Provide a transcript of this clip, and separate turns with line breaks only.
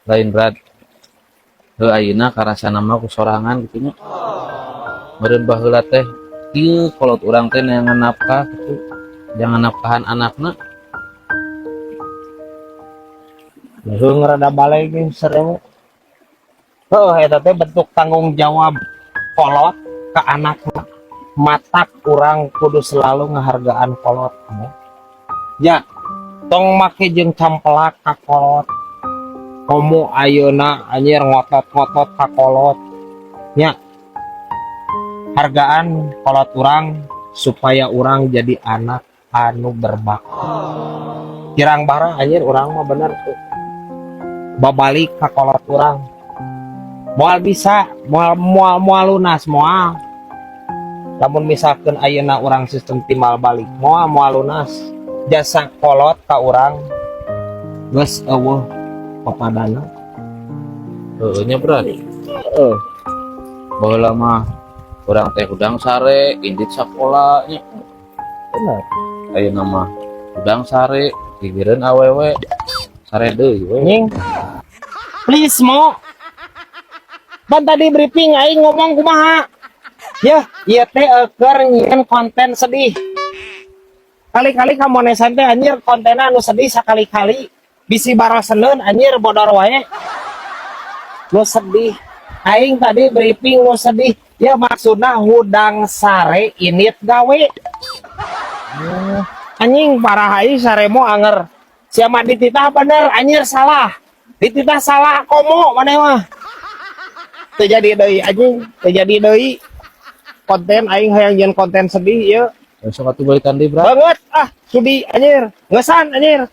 Lain, Brad. Heuh, ayeuna karasana mah ku sorangan kitu nya. Meureun baheula teh kieu kolot urang teh neangan nafkah kitu. Jangan nafkahan anakna.
Heuh, rada balik ge seru. Heuh, eta teh bentuk tanggung jawab kolot ke anakna. Matak urang kudu selalu ngahargaan kolot. Ya, tong make jeung campelak ka kolot. Komo ayeuna anjir ngotot-ngotot ka kolot. Nya. Hargaan kolot urang supaya urang jadi anak anu berbakti. Kirang bara anjir urang mah bener tuh. Babalik ka kolot urang. Moal bisa, moal moal moal lunas moal. Lamun misalkan ayeuna urang sistem timbal balik, moal moal lunas. Jasa kolot ka urang geus euweuh papadana.
Heueuh nya, Brad.
Heeh.
Baheula mah urang teh hudang sare, indit sakola nya.
Bener.
Ayeuna mah hudang sare, gigireun awewe, sare deui we.
Nying. Please, Mo. Ban tadi briefing aing ngomong kumaha? Ya, ieu teh keur nyieun konten sedih. Kali-kali kamonesan teh anjir kontenna anu sedih sakali-kali. Bisi baroseneun anjir bodor wae. Nu sedih. Aing tadi briefing nu sedih. Ya, maksudna hudang sare indit gawe. Anjing parah aing saremo anger. Siapa dititah bener anjir salah. Dititah salah komo maneh mah. Teu jadi deui anjing, teu jadi deui. Konten aing hayang nyieun konten sedih ieu.
Besok atuh balikan deui, Brad.
Banget ah, sudi anjir. Ngeusan anjir.